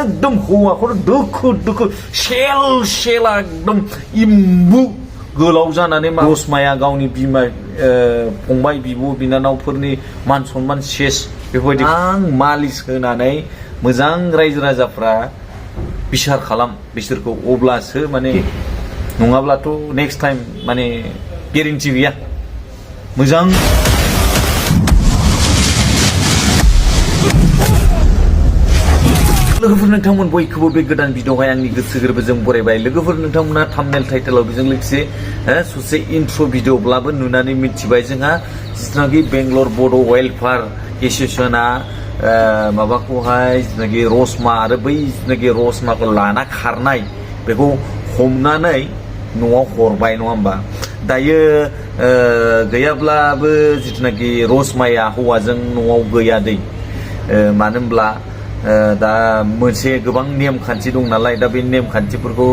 एकदम हौवाखौ दोखो दोखो सेल एकदम इम्बु गोलाव जानानै रसमाया गावनि बिमा फंबाय बिब' बिनानावफोरनि मान सन्मान सेस बेफोरबायदि आं मालिस होनानै मोजां रायजो राजाफ्रा बिसार खालाम बिसोरखौ अब्लासो माने नङाब्लाथ' नेक्स्ट टाइम माने गेरेन्टि गैया मोजां लोगोफोर नोंथांमोन बयखौबो बे गोदान भिडिअआवहाय आंनि गोसो गोरबोजों बरायबाय लोगोफोर नोंथांमोना थाम्बनेल टाइटेलाव बेजों लोगोसे ससे इन्ट्र भिडिअब्लाबो नुनानै मिथिबाय जोंहा जिथुनाखि बेंगलर बड' वेलफेयार एस'सिएशना माबाखौहाय जिथुनाखि रसमा आरो बै जिथुनाखि रसमाखौ लाना खारनाय बेखौ हमनानै न'आव हरबाय नङा होमबा दायो गैयाब्लाबो जिथुनाखि रसमाया हौवाजों न'आव गैया दै मानो होनब्ला दा मोनसे गोबां नेमखान्थि दं नालाय दा बे नेमखान्थिफोरखौ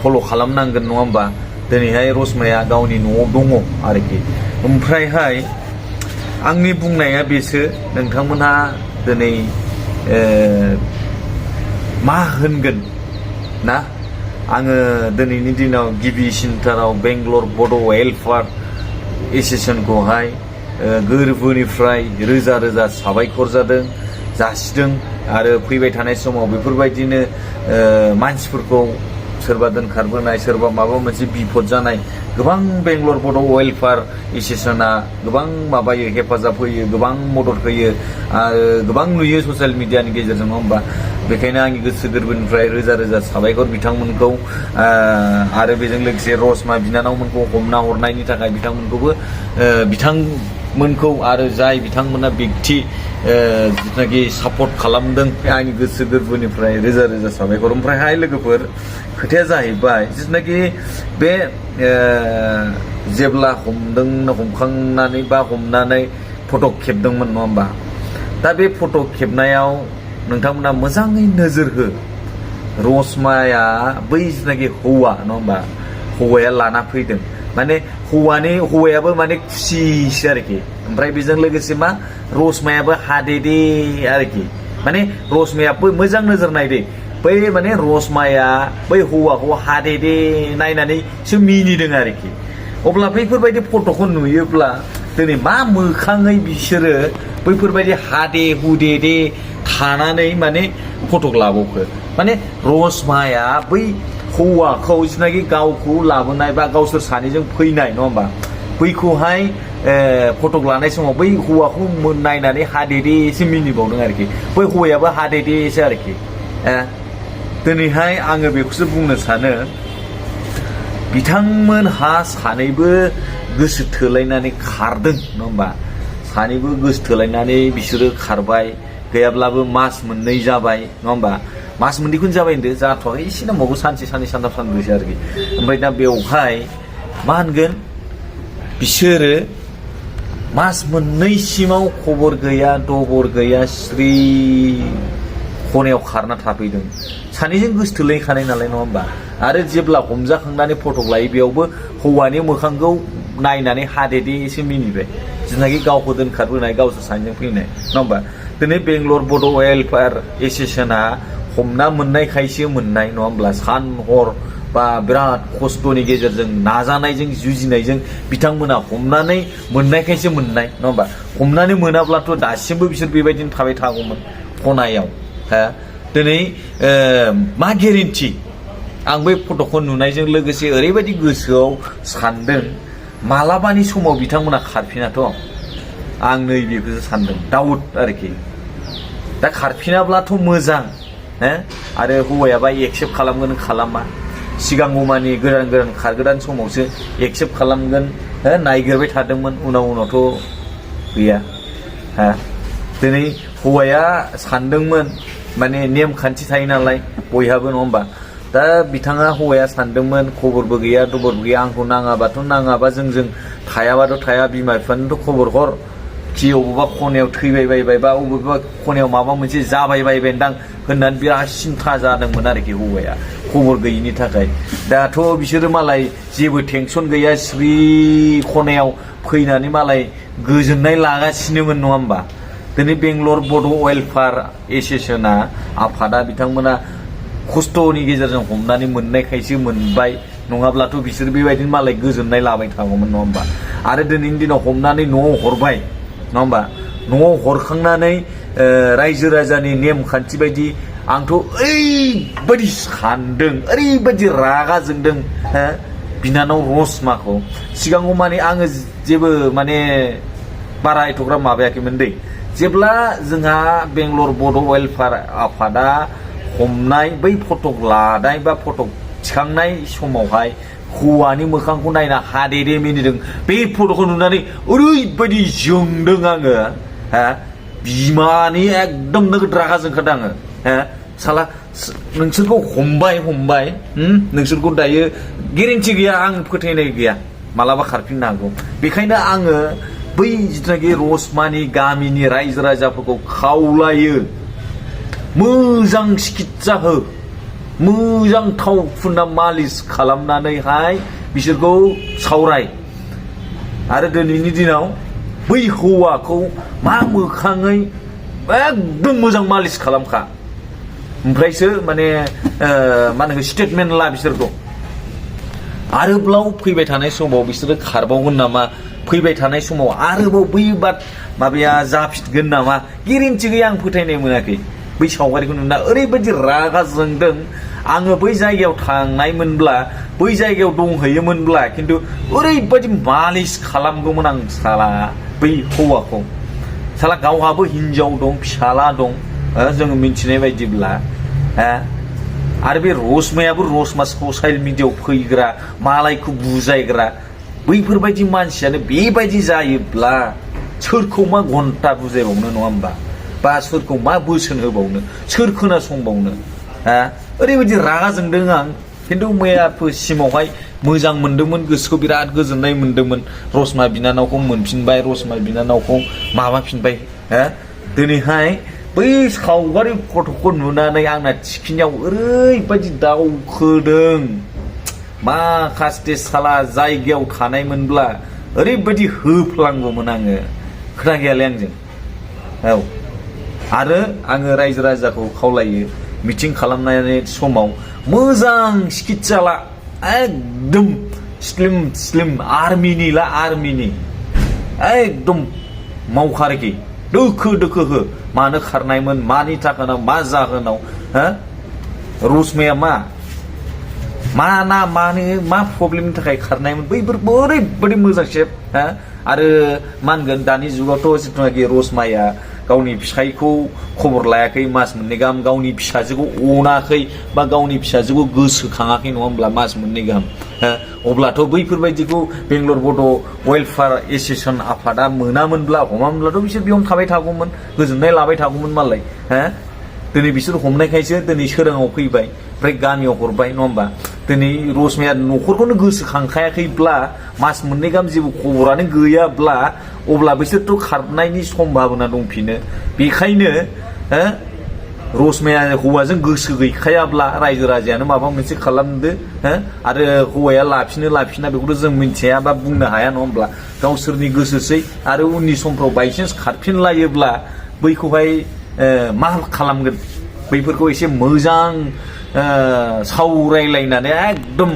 फल' खालामनांगोन नङा होमबा दिनैहाय रसमाया गावनि न'आव दङ आरोखि ओमफ्रायहाय आंनि बुंनाया बेसो नोंथांमोनहा दिनै मा होनगोन ना आङो दिनैनि दिनाव गिबिसिनथाराव बेंगलर बड' वेलफेयार एस'सिएशनखौहाय गोरबोनिफ्राय रोजा रोजा साबायखर जासिदों आरो फैबाय थानाय समाव बेफोरबायदिनो मानसिफोरखौ सोरबा दोनखारबोनाय सोरबा माबा मोनसे बिपद जानाय गोबां बेंगलर बड' वेलफेयार एस'सिएशना गोबां माबायो हेफाजाब होयो गोबां मदद होयो आरो गोबां नुयो ससियेल मिडियानि गेजेरजों नङा होमबा बेखायनो आंनि गोसो गोरबोनिफ्राय रोजा रोजा साबायखर बिथांमोनखौ आरो बेजों लोगोसे रसमा बिनानावमोनखौ हमना हरनायनि थाखाय बिथांमोनखौ आरो जाय बिथांमोना व्यक्ति जिथुनाखि सापर्ट खालामदों आंनि गोसो गोरबोनिफ्राय रोजा रोजा साबायखर ओमफ्रायहाय लोगोफोर खोथाया जाहैबाय जिथुनाखि बे जेब्ला हमखांनानै बा हमनानै फट' खेबदोंमोन नङा होमबा दा बे फट' खेबनायाव नोंथांमोना मोजाङै नोजोर हो रसमाया बै जिथुनाखि हौवा नङा होमबा हौवाया लाना फैदों माने हौवायाबो माने खुसिसो आरोखि ओमफ्राय बेजों लोगोसे मा रसमायाबो हादेदे आरोखि माने रसमायाबो मोजां नोजोर नायदे बै माने रसमाया बै हौवाखौ हादेदे नायनानैसो मिनिदों आरोखि अब्ला बैफोरबायदि फट'खौ नुयोब्ला दिनै मा मोखाङै बिसोरो बैफोरबायदि हादे हुदेदे थानानै माने फट' लाबावखो माने रसमाया बै हौवाखौ जिथुनाखि गावखौ लाबोनाय बा गावसोर सानैजों फैनाय नङा होमबा बैखौहाय फट' लानाय समाव बै हौवाखौ नायनानै हादेदेसो मिनिबावदों आरोखि बै हौवायाबो हादेदेसो आरोखि दिनैहाय आङो बेखौसो बुंनो सानो बिथांमोनहा सानैबो गोसो थोलायनानै खारदों नङा होमबा सानैबो गोसो थोलायनानै बिसोरो खारबाय गैयाब्लाबो मास मोननै जाबाय नङा होमबा मास मोननैखौनो जाबाय होनदो जाथ'वाखै एसे नांबावगौ सानसे साननै सानथाम सानब्रैसो आरोखि ओमफ्राय दा बेवहाय मा होनगोन बिसोरो मास मोननैसिमाव खबर गैया दबर गैया स्रि खनायाव खारना थाफैदों सानैजों गोसो थोलायखानाय नालाय नङा होमबा आरो जेब्ला हमजाखांनानै फट' लायो बेयावबो हौवानि मोखांखौ नायनानै हादेदेसो मिनिबाय जिथुनाखि गावखौ दोनखारबोनाय गावसोर सानैजों फैनाय नङा होमबा दिनै बेंगलर बड' वेलफेयार एस'सिएशना हमना मोननायखायसो मोननाय नङा होमब्ला सान हर बा बिराद खस्थ'नि गेजेरजों नाजानायजों जुजिनायजों बिथांमोना हमनानै मोननायखायसो मोननाय नङा होमबा हमनानै मोनाब्लाथ' दासिमबो बिसोर बेबायदिनो थाबाय थागौमोन खनायाव दिनै मा गेरेन्टि आं बै फट'खौ नुनायजों लोगोसे ओरैबायदि गोसोआव सानदों मालाबानि समाव बिथांमोना खारफिनाथ' आं नैबेखौसो सानदों दाउट आरोखि दा खारफिनाब्लाथ' मोजां आरो हौवायाबा एक्सेप्ट खालामगोन खालामा सिगांगौमानि गोदान खारगोदान समावसो एक्सेप्ट खालामगोन नायगिरबाय थादोंमोन उनावथ' गैया दिनै हौवाया सानदोंमोन माने नेमखान्थि थायो नालाय बयहाबो नङा होमबा दा बिथाङा हौवाया सानदोंमोन खबरबो गैया दबरबो गैया आंखौ नाङाबाथ' नाङाबा जोंजों थायाबाथ' थाया बिमा बिफानोथ' खबर हर खि अबेबा खनायाव थैबाय बायबाय बा अबेबा खनायाव माबा मोनसे जाबाय बायबायदां होननानै बिराद सिन्था जादोंमोन आरोखि हौवाया खबर गैयिनि थाखाय दाथ' बिसोरो मालाय जेबो टेनसन गैया स्रि खनायाव फैनानै मालाय गोजोननाय लागासिनोमोन नङा होमबा दिनै बेंगलर बड' वेलफेयार एस'सियेसना आफादा बिथांमोना खस्थ'नि गेजेरजों हमनानै मोननायखायसो मोनबाय नङाब्लाथ' बिसोर बेबायदिनो मालाय गोजोननाय लाबाय थागौमोन नङा होमबा आरो दिनैनि दिनाव हमनानै न'आव हरबाय नङा होमबा न'आव हरखांनानै रायजो राजानि नेमखान्थि बायदि आंथ' ओरैबायदि सानदों ओरैबायदि रागा जोंदों बिनानाव रसमाखौ सिगाङाव माने आङो जेबो माने बारा एथ'ग्राब माबायाखैमोन दै जेब्ला जोंहा बेंगलर बड' वेलफेयार आफादा हमनाय बै फटक लानाय बा फटक थिखांनाय समावहाय हौवानि मोखांखौ नायना हादेरे मिनिदों बे फट'खौ नुनानै ओरैबायदि जोंदों आङो बिमानि एकदम नोगोद रागा जोंखादों आङो साला नोंसोरखौ हमबाय नोंसोरखौ दायो गेरेन्टि गैया आं फोथायनाय गैया मालाबा खारफिननो हागौ बेखायनो आङो बै जिथुनाखि रसमानि गामिनि रायजो राजाफोरखौ खावलायो मोजां सिकित्सा हो मोजां थाव फुनना मालिस खालामनानैहाय बिसोरखौ सावराय आरो दिनैनि दिनाव बै हौवाखौ मा मोखाङै एकदम मोजां मालिस खालामखा ओमफ्रायसो माने मा होनो स्टेटमेन्ट ला बिसोरखौ आरोबाव फैबाय थानाय समाव बिसोरो खारबावगोन नामा फैबाय थानाय समाव आरोबाव बै माबाया जाफिनगोन नामा गेरेन्टि गैया आं फोथायनाय मोनाखै बै सावगारिखौ नुना ओरैबायदि रागा जोंदों आङो बै जायगायाव थांनायमोनब्ला बै जायगायाव दंहैयोमोनब्ला खिन्थु ओरैबायदि मालिस खालामगौमोन आं साला बै हौवाखौ साला गावहाबो हिनजाव दं फिसाला दं जोङो मिन्थिनाय बायदिब्ला आरो बे रसमायाबो रसमा ससियेल मिडियायाव फैग्रा मालायखौ बुजायग्रा बैफोरबायदि मानसियानो बेबायदि जायोब्ला सोरखौ मा घन्टा बुजायबावनो नङा होमबा बा सोरखौ मा बोसोन होबावनो सोर खोनासंबावनो ओरैबायदि रागा जोंदों आं खिन्थु मैयासिमावहाय मोजां मोनदोंमोन गोसोखौ बिराद गोजोननाय मोनदोंमोन रसमा बिनानावखौ मोनफिनबाय रसमा बिनानावखौ माबाफिनबाय दिनैहाय बै सावगारि फट'खौ नुनानै आंना थिखिनियाव ओरैबायदि दावखोदों माखासे साला जायगायाव थानायमोनब्ला ओरैबायदि होफ्लांगौमोन आङो खोथा गैयालै आंजों आरो आङो रायजो राजाखौ खावलायो मिटिं खालामनाय समाव मोजां सिकित्सा ला एकदम स्लिम आर्मिनि ला आर्मिनि एकदम मावखारखि दोखो हो मानो खारनायमोन मानि थाखाय मा जाहोनाव रसमाया मा प्रब्लेमनि थाखाय खारनायमोन बैफोरखौ ओरैबायदि मोजां शेप आरो मा होनगोन दानि जुगावथ' जिथुनाखि रसमाया गावनि फिसायखौ खबर लायाखै मास मोननै गाहाम गावनि फिसाजोखौ अनाखै बा गावनि फिसाजोखौ गोसोखाङाखै नङा होमब्ला मास मोननै गाहाम अब्लाथ' बैफोरबायदिखौ बेंगलर बड' वेलफेयार एस'सियेसन आफादा मोनामोनब्ला हमामोनब्लाथ' बिसोर बेयावनो थाबाय थागौमोन गोजोननाय लाबाय थागौमोन मालाय दिनै बिसोर हमनायखायसो दिनै सोराङाव फैबाय ओमफ्राय गामियाव हरबाय नङा होमबा दिनै रसमाया न'खरखौनो गोसोखांखायाखैब्ला मास मोननै गाहाम जेबो खबरानो गैयाब्ला अब्ला बिसोरथ' खारनायनि सम्भाबना दंफिनो बेखायनो रसमाया हौवाजों गोसो गैखायाब्ला रायजो राजायानो माबा मोनसे खालामदो आरो हौवाया लाफिना बेखौथ' जों मिथिया बा बुंनो हाया नङा होमब्ला गावसोरनि गोसोसै आरो उननि समफ्राव बायसान्स खारफिनलायोब्ला बैखौहाय मा खालामगोन बैफोरखौ एसे मोजां सावरायलायनानै एकदम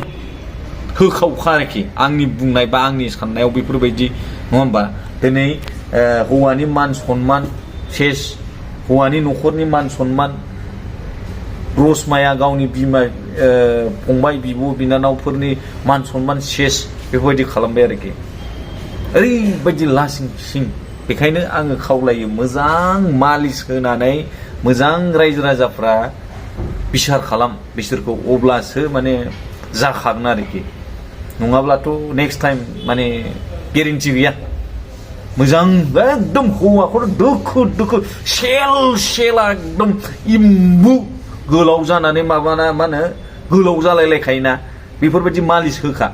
होखावखा आरोखि आंनि बुंनाय बा आंनि साननायाव बेफोरबायदि नङा होमबा दिनै हौवानि मान सन्मान सेस हौवानि न'खरनि मान सन्मान रसमाया गावनि बिमा फंबाय बिब' बिनानावफोरनि मान सन्मान सेस बेफोरबायदि खालामबाय आरोखि ओरैबायदि लासिं सिं बेखायनो आङो खावलायो मोजां मालिस होनानै मोजां रायजो राजाफ्रा बिसार खालाम बिसोरखौ अब्लासो माने जाखागोन आरोखि नङाब्लाथ' नेक्स्ट टाइम माने गेरेन्टि गैया मोजां एकदम हौवाखौथ' दोखो सेला एकदम इम्बु गोलाव जानानै माबाना मा होनो गोलाव जालायलायखायोना बेफोरबायदि मालिस होखा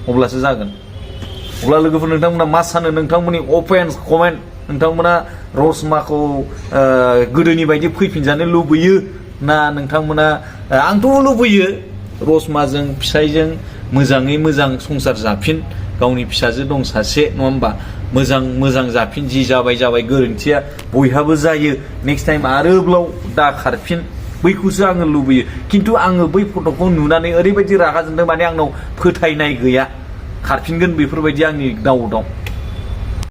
अब्लासो जागोन अब्ला लोगोफोर नोंथांमोना मा सानो नोंथांमोननि अपेन कमेन्ट नोंथांमोना रसमाखौ गोदोनि बायदि फैफिनजानो लुबैयो ना नोंथांमोना आंथ' लुबैयो रसमाजों फिसायजों मोजाङै मोजां संसार जाफिन गावनि फिसाजो दं सासे नङा होमबा मोजां मोजां जाफिन जि जाबाय गोरोन्थिया बयहाबो जायो नेक्स्ट टाइम आरोबाव दा खारफिन बैखौसो आङो लुबैयो खिन्थु आङो बै फट'खौ नुनानै ओरैबायदि रागा जोंदों माने आंनाव फोथायनाय गैया खारफिनगोन बेफोरबायदि आंनि दाउ दं